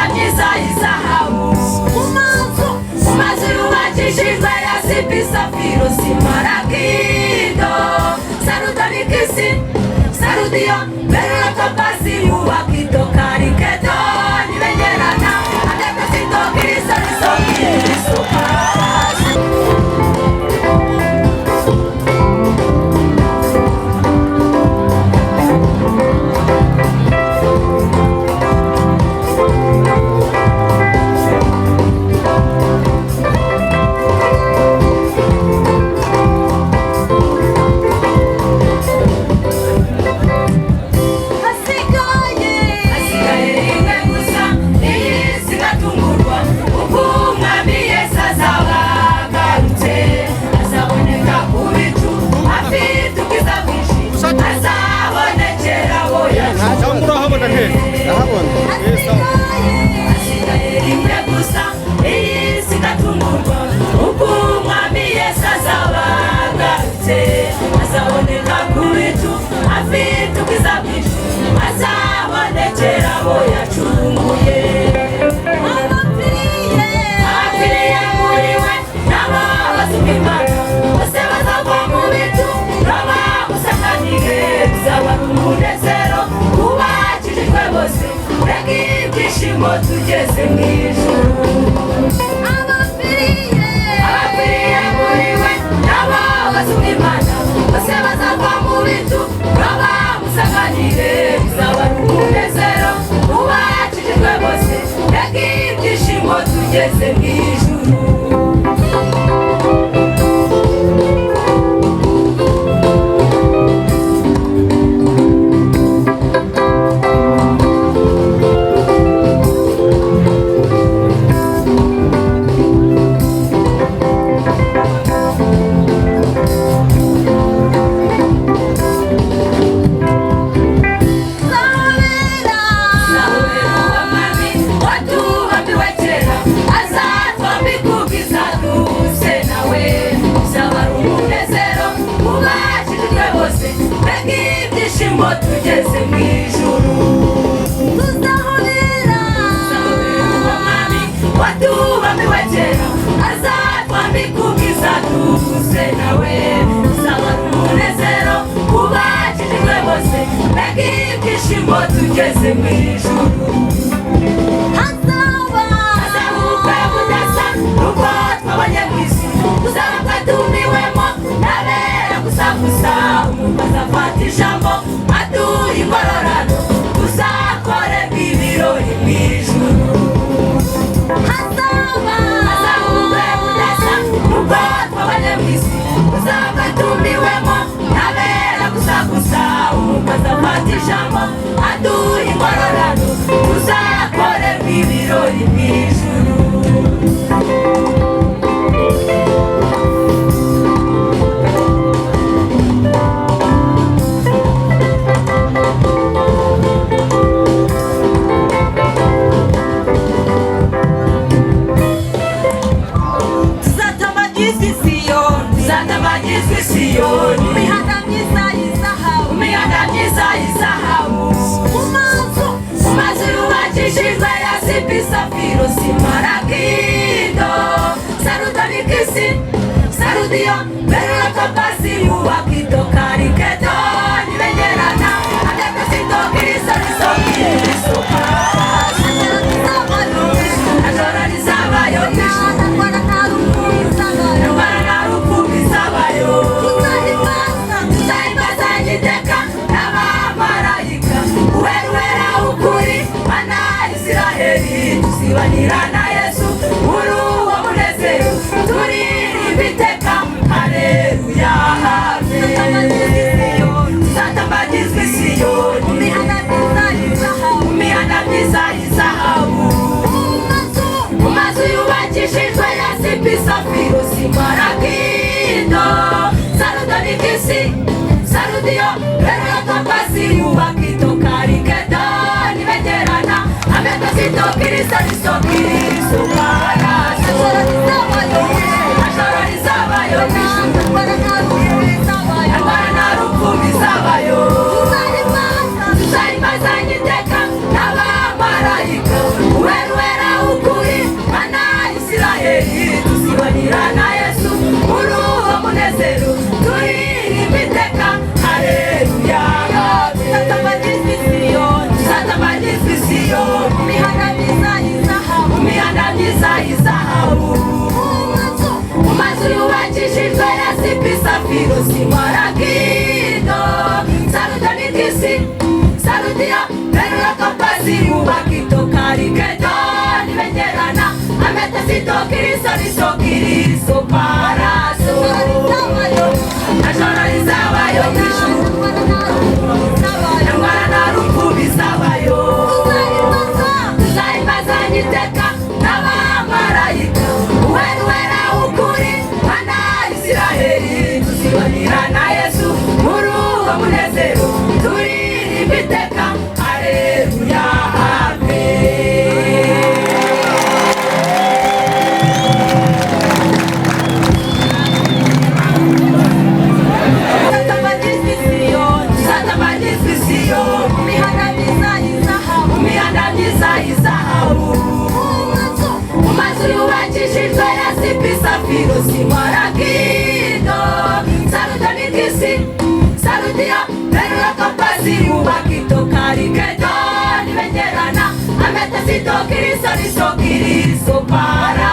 mihanda myiza y'izahabu mu mazu yubakishijwe yasipi safiro simaragido sarudonikisi sarudiyo berula topasi yubaka itokarikedo nibengerana ametesito kirisoriso kirisopasi. Tugeze mu ijuru abapfiriye muri we nabo bazumva Imana bose bazava mu bicu babamusanganire bizaba ari umunezero ubakijijwe bose mbega ibyishimo tugeze mu ijuru. Tugeze mu ijuru tuzahobera umwami watubambiwe kera azatwambika ubwiza duse nawe uzaba ari umunezero ubakijijwe bose mbega ibyishimo tugeze mu ijuru. Hazaba ubukwe budasa n'ubwo twabonye mu isi tuzaba twatumiwemo n'abera gusa gusa umuntu azafata ijambo aduha ingororano tuzakorerwa ibirori mu ijuru. Hazaba ubukwe budasa n'ubwo twabonye mu isi tuzaba twatumiwemo n'abera gusa gusa umuntu azafata ijambo aduha ingororano tuzakorerwa ibirori mu ijuru. Tuzatambagiza Isiyoni mu mihanda myiza y'izahabu mu mihanda myiza y'izahabu mu mazu yubakishijwe yasipi safiro simaragido sarudonikisi sarudiyo berula topasi yubaka itokarikedo nibengerana ametesito kirisoriso kirisopasi ijoro rizabayo mu ijuru indwara nta rupfu bizabayo tuzahimbaza iteka n'abamarayika uwera ukuri bana Isiraheli tuzibanira na Yesu muri uwo munezero turirimba iteka haleluya amen. Tuzatambagizwa Isiyoni mu mihanda myiza y'izahabu mu mazu yubakishijwe yasipi safiro simaragido sarudonikisi sarudiyo berula topasi yubaka itokarikedo nibengerana ametesito kirisoriso kirisoparaso ijoro rizabayo mu ijuru indwara nta rupfu bizabayo tuzahimbaza iteka n'abamarayika uwera safiro, smaragdo, saludanikisi, saludia, berula kampasi, ubakito karikedo, nibengerana, ametesito kiriso, riso kiriso, paraso. Najoro rizabayo mw'ijuru, nyamara na rupfu bizabayo. Tuzahimbazanya iteka n'abamarayika, uwera uwera w'ukuri, Mana Isiraheli, tuzibanira na Yesu muri uwo munezero, turirimba iteka, haleluya, amen. Tuzatambagirizwa i Siyoni, mu mihanda myiza y'izahabu, mu mihanda myiza y'izahabu, mu mazu yubakishijwe yasipi, safiro, smaragdo, saludanikisi, saludia, berula kampasi, ubakito karikedo, nibengerana, ametesito kiriso, riso kiriso, para.